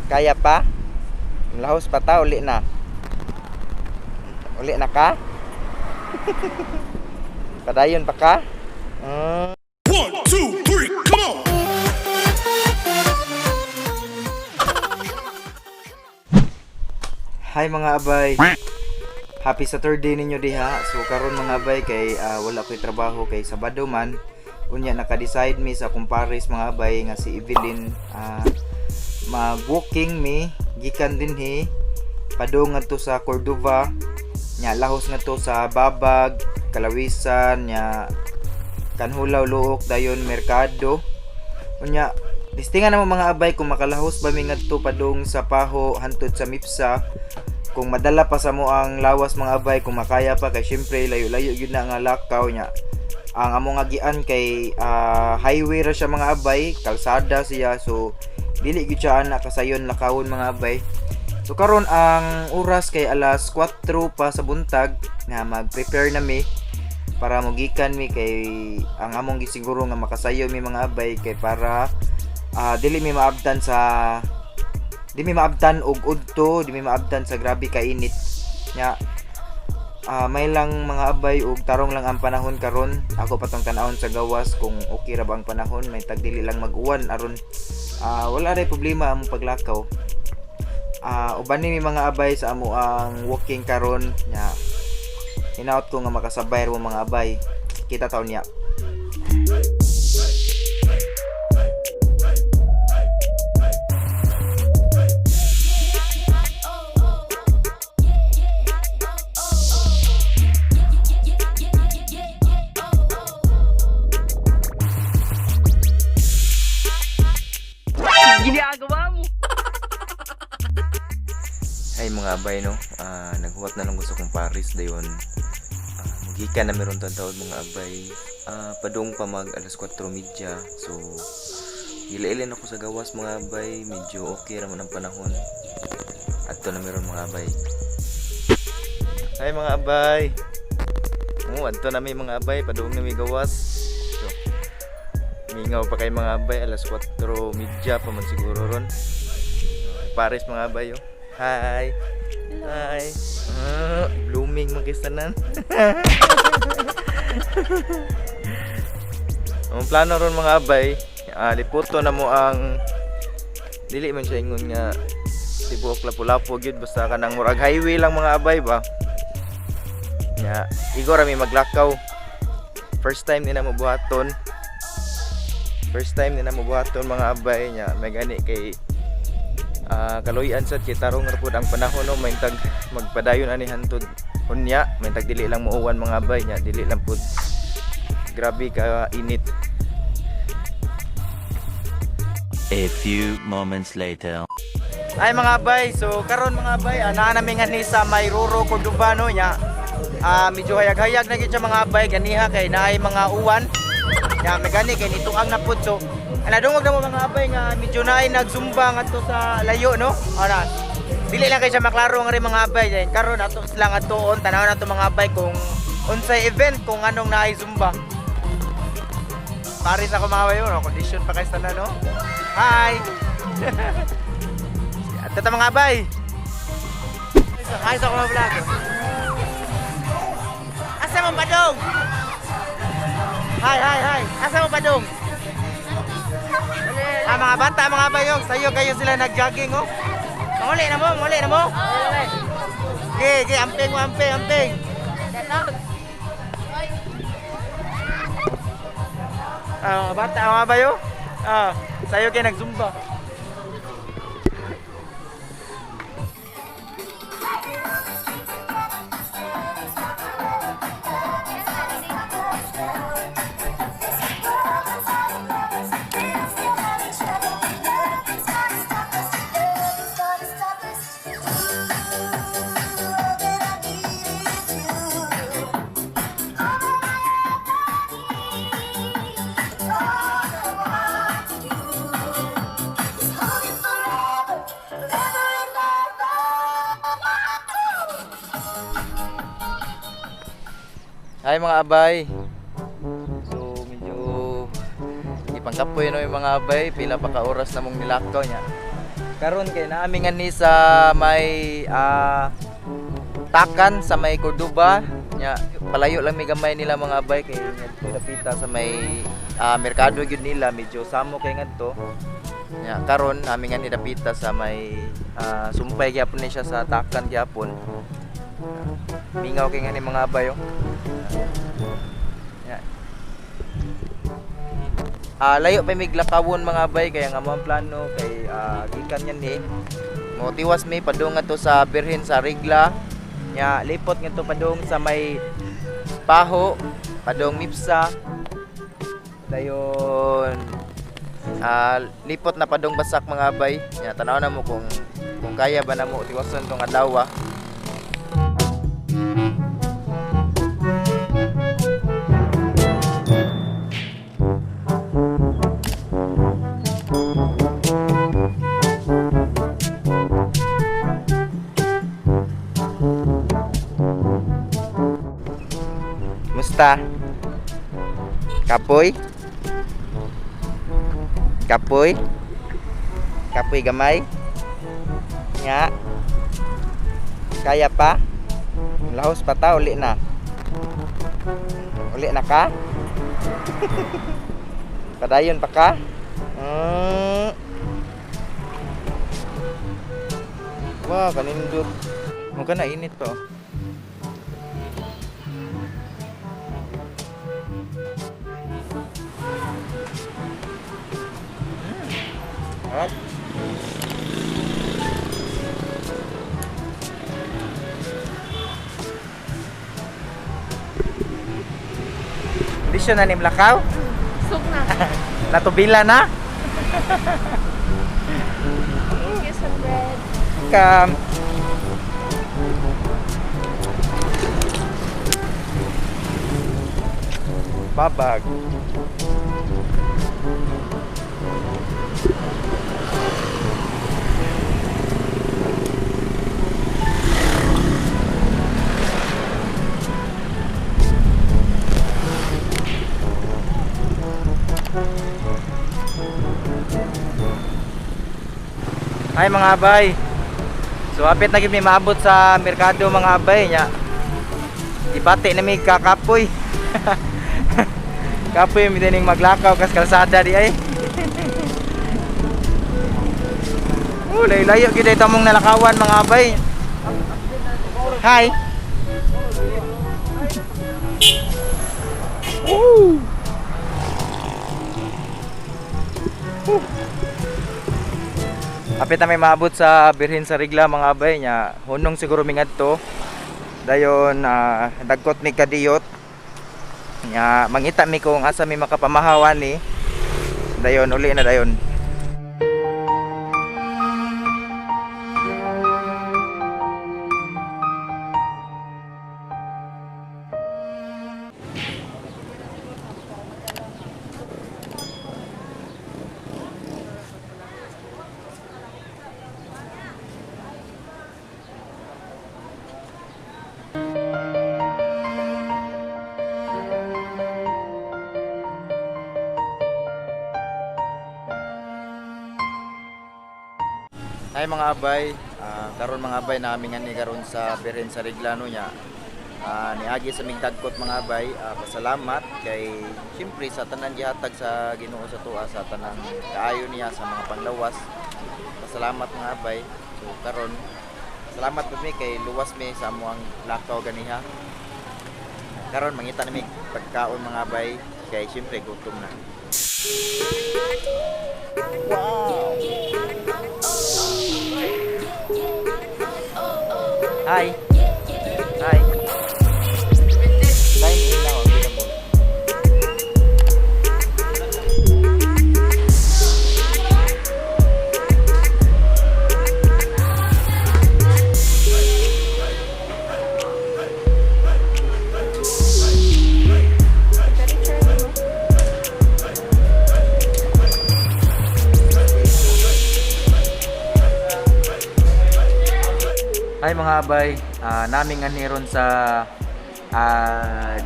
Kaya pa? Lahos pa ta, uli na. Uli na ka? Padayon pa ka? 1, 2, 3, come on! Hi mga abay. Happy Saturday ninyo diha. So karon mga abay kay wala ko'y trabaho kay Sabado man. Unya naka-decide mi sa kumpares mga abay nga si Evelyn, mag-walking mi gikan dinhi padung ngadto sa Cordova, nya lahos ngadto sa Babag, Kalawisan, nya Kanhulaw, Luok, dayon Merkado. Unya listingan na mo mga abay kung makalahos ba mi ngadto padung sa Paho hantod sa Mipsa, kung madala pa sa mo ang lawas mga abay, kung makaya pa, kay syempre layo-layo gyud na nga lakaw. Nya ang among agian kay highway ra siya mga abay, kalsada siya, so dili gyud siya ana kasayon lakawon mga abay. So karon ang oras kay alas 4 pa sa buntag na mag-prepare na mi para mogikan mi, kay ang among gisiguro nga makasayo mi mga abay kay para dili mi maabtan sa di mi maabtan og udto, di mi maabtan sa grabe ka init. Nya may lang mga abay og tarong lang ang panahon karon. Ako patong tan-awon sa gawas kung okay ra ba ang panahon, may tagdili lang mag-uwan aron wala ray problema ang paglakaw. Uban ni mi mga abay sa amo ang walking karon. Nya hinaot ko nga makasabay ra mo mga abay. Kita taon niya. Ginagawa mo. Ay mga abay no, naghuwat na lang ko sa kong Paris dayon. Mugikan na meron taon mga abay. Padung pa mag alas 4:30. So gilailin ako sa gawas mga abay, medyo okay ra man ang panahon. Adto na meron mga abay. Hi mga abay. Oh, adto na mi mga abay, padung na mi gawas. So, mingaw pa kay mga abay, alas 4:30 pa man siguro ron. Paris mga abay oh. Hi. Hi. Blooming magistanan. Ang plano ron mga abay, liputo na mo ang dili man siya ingon nga tibuok Lapu-Lapu gyud, basta kanang murag highway lang mga abay ba. Nya, igo ra mi maglakaw. First time nila mo buhaton. First time nila mo buhaton mga abay. Nya may gani kay kaluyan sad kay tarong ra pud ang panahon no, may tag magpadayon ani hantod unya, may tag dili lang muuwan mga abay, nya dili lang pud grabe ka init. A few moments later. Ay mga abay, so karon mga abay, naa nami nga ni sa Mayruro Cordova no, nya. Medyo hayag-hayag na gyud siya mga abay ganiha kay naay mga uwan. Nya may gani kay nituang na pud, so nadungog na mo mga abay nga medyo naay nagzumba ngadto sa layo no. Ana. Dili lang kay siya maklaro nga rin mga abay. Then karon ato sila nga tuon, tan-awon nato mga abay kung unsay event, kung anong naay zumba. Paris ako mga abay no, condition pa kay tanan no. Hi. At ito mga abay. Hi sa mga vlog. Asa mo padong? Hi, hi, hi. Asa mo padong? Mga bata, mga bayong, sayo kayo sila nag-jogging, oh. Manguli na mo, manguli na mo. Ge, ge, amping mo, amping, amping. Mga bata, mga bayo. Sayo kayo nag-zumba. Hi mga abay. So medyo ipangkapoy no yung mga abay, pila pa ka oras na mong nilakaw niya. Karon kay naa mi nganhi sa may Takan sa may Cordoba. Nya palayo lang mi gamay nila, mga abay, kay ngadto dapita sa may merkado gyud nila, medyo samo kay ngadto. Nya karon naa mi nganhi dapita sa may sumpay gyapon ni siya sa Takan gyapon. Mingaw kay ngani, mga abay, oh. Nya. Layo pa mig lakawon, mga abay, kaya nga mo ang plano kay gikan yan ni. Mo tiwas mi padung ngadto sa Birhen sa Regla. Nya lipot ngadto padung sa may Paho, padung Mipsa. Dayon lipot na padung Basak, mga abay. Nya tanaw na mo kung kaya ba na mo tiwason tong adlaw. Musta? Kapoy? Kapoy? Kapoy gamay? Nga? Kaya pa? Lahos pa ta, uli na. Uli na ka? Padayon pa ka? Wah, kanindot. Mukha na init pa, oh. Harap. Hindi siya nanimlakaw? Sug na. Natubila na? Thank you sa bread. Kam. Babag. Ay, mga abay. So apit na gyud mi maabot sa merkado, mga abay, nya. Ipati na mi kakapoy. Kapoy mi dining maglakaw kas kalsada di ay. Oh, layo-layo gyud ay tamong nalakawan, mga abay. Hi. Woo! Woo! Apit na may maabot sa Birhen sa Rigla, mga abay, nya. Hunong siguro mi ngadto. Dayon dagkot mi kadiyot. Nya mangita mi kung asa mi makapamahawan ni. Dayon uli na dayon. Ay, mga abay, karon, mga abay, namin nga ni karon sa Birhen sa Reglano niya. Niagi sa mig dagkot, mga abay, pasalamat kay siyempre sa tanan gihatag sa Ginoo sa tuwa, sa tanang kaayo niya sa mga panglawas. Pasalamat, mga abay. So karon salamat pud mi kay luwas mi sa amoang lakaw ganiha. Karon mangita na mi pagkaon, mga abay, kay siyempre gutom na. Wow! Hi. Hi. Line in now available. Very charming, no? Hi, mga abay, namin nga ron sa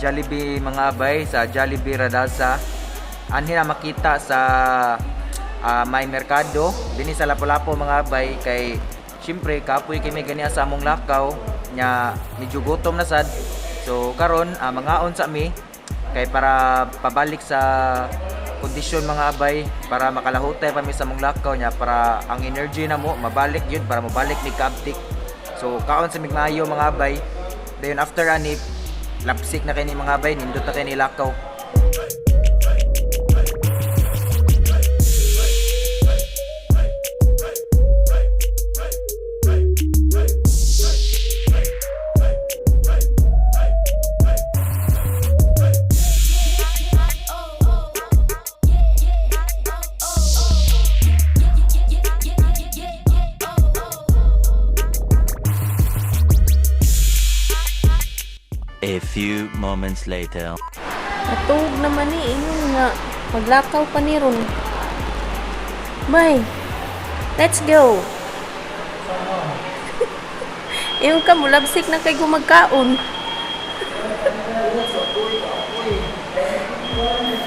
Jollibee, mga abay, sa Jollibee Radasa. Anhi na makita sa may merkado dinhi sa Lapu-Lapu, mga abay, kay syempre kapoy kami gani sa among lakaw nya, medyo gutom na sad. So karon mangaon sa mi kay para pabalik sa kondisyon, mga abay, para makalahutay pa mi sa among lakaw nya, para ang energy na mo mabalik yun, para mabalik ni kaabtik. So kaon sa mig maayo, mga abay, dayon after ani lapsik na kay ni, mga abay, nindot na kay ni lakaw. A few moments later. Natuog naman ni ingon nga maglakaw pa ni ron. Bay. Let's go. Ingon ka mulabsik na kay gumagkaon.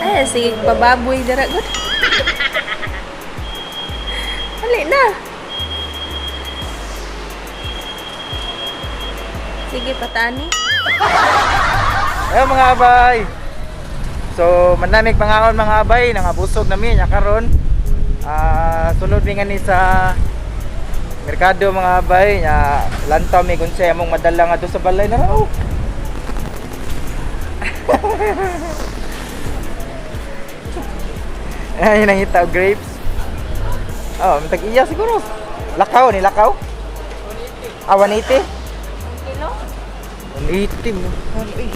Ay, sige, bababoy dara gud. Hali na. Sige, patani. Ayo, mga abay. So manamig pangaon, mga abay, nangabusog nami nya karon. Sulod mi ngani sa merkado, mga abay, nya lantaw mi kung siya among madala nga sa balay na raw. Ay, nangita og grapes. Oh, tag iya siguro. Lakaw ni lakaw. Ah, 180. Kilo? 180 mo. Ano eh?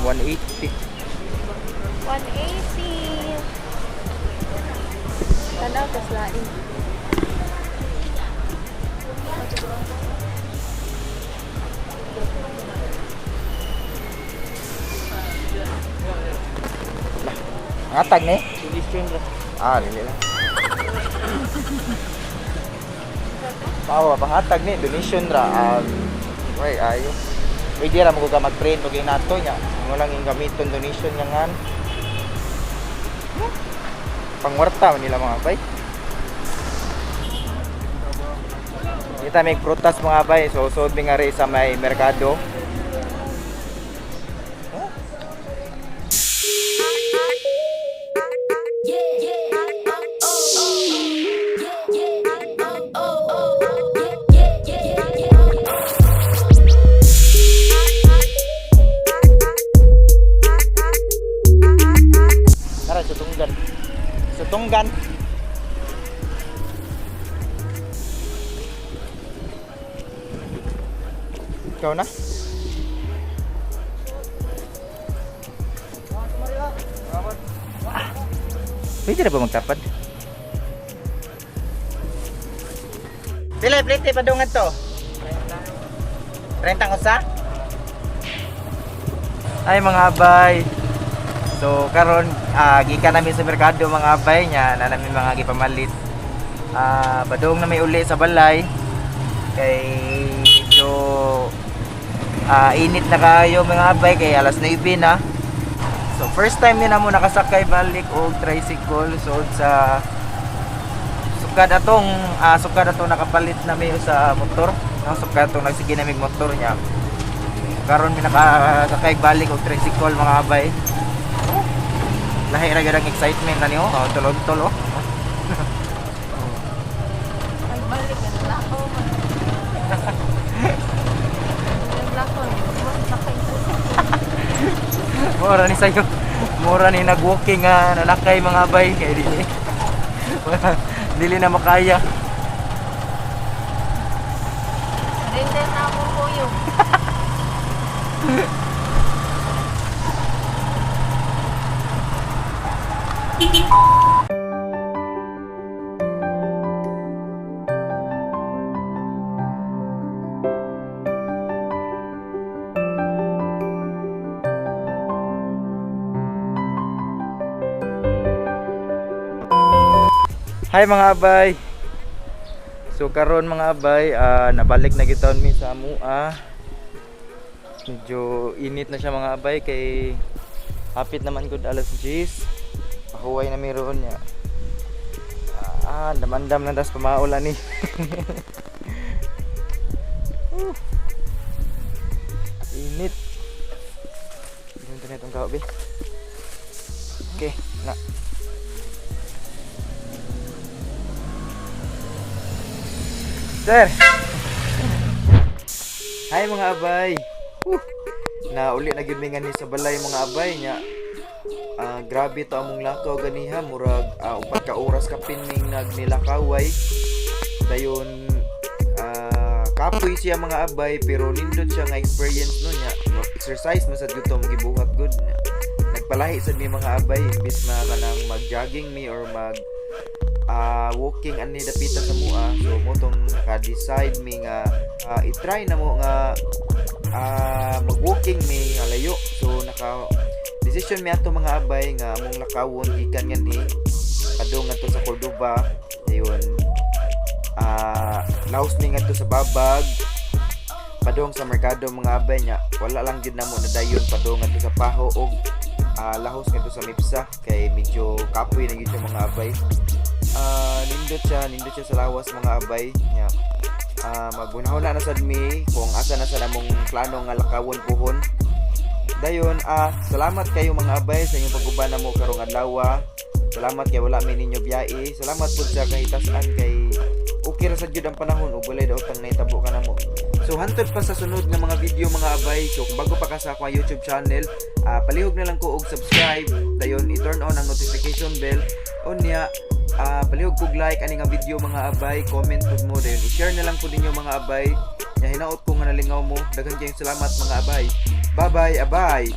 180. 180. Tanaw, tas lain. Ngatag ni? Ah, dili lang. Pawa, pangatag ni, donation ra. Wey, ayo. Pwede ra mo ka mag-print og nato nya. Mo lang yung gamiton donation nga ngan. Pangwarta man nila, mga bay. Kita may prutas, mga bay. So sud mi nga ri sa may merkado. Tara, sutunggan. Sutunggan. Ikaw na? Pwede na ba magtapad? Pila, plate padungan to? 30 ang usa? Ay, mga abay. So karon gikan namin sa merkado, mga abay, nya na namin mga gipamalit. Badong na may uli sa balay kay medyo init na kayo, mga abay, kay alas 9 na. So first time din namo nakasakay balik og tricycle so sa sukad atong nakapalit na mi sa motor, no, sukad atong nagsige na mig motor niya. Karon mi nakasakay balik og tricycle, mga abay. Lahi ra gyud ang excitement na niyo. Oh, tulog-tol oh. Pagbalik, naglakaw man. Naglakaw, masakay sa Mura ni sayo. Mura ni nagwalking nga nanakay, mga abay, kay dili. Dili na makaya. Render na akong kuyog. Hi, mga abay. So karon, mga abay, nabalik na gitaon mi sa amua. Medyo init na siya, mga abay, kay hapit naman gud alas 10. Pahuway na meron niya. Ah, andam-andam na das pamaulan ni. Init. Ganito na itong kaobi. Okay, na. Sir! Hi, mga abay! Woo! Nauli na gyud mi ngani sa balay, mga abay, nya. Ah, grabe to among lakaw ganiha, murag 4 ka oras kapin ning nagnilakaway. Dayon kapoy siya, mga abay, pero nindot siya nga experience, no? Nya exercise man sad gyud to among gibuhat gud. Nya, nagpalahi sad mi, mga abay, imbis na kanang mag-jogging mi or mag walking ani dapita sa mua. So mo tong naka-decide mi nga i-try na mo nga mag-walking mi nga layo. So naka decision mi ato, mga abay, nga among lakawon gikan nganhi padung ngadto sa Cordova. Ayun, laos mi ngadto sa Babag padung sa merkado, mga abay. Nya wala lang gyud namo nadayon padung ngadto sa Paho og lahos ngadto sa Mipsa kay medyo kapoy na gyud siya, mga abay. Nindot siya sa lawas, mga abay. Nya maghunahuna na sad mi kung asa na sad among plano nga lakawon puhon dayon. Salamat kayo, mga abay, sa inyong pag-uban namo karong adlaw. Salamat kay wala mi ninyo biyae. Salamat pud sa kahitasan kay okay ra sad gyud ang panahon ug walay daotang nahitabo kanamo. So hantod pa sa sunod nga mga video, mga abay. So kung bago pa ka sa akong YouTube channel, palihog na lang ko og subscribe, dayon i-turn on ang notification bell. Unya palihog kog like ani nga video, mga abay, comment pud mo, dayon i-share na lang pud ninyo, mga abay. Nya hinaot ko nga nalingaw mo. Daghan kayong salamat, mga abay. Bye bye, abay.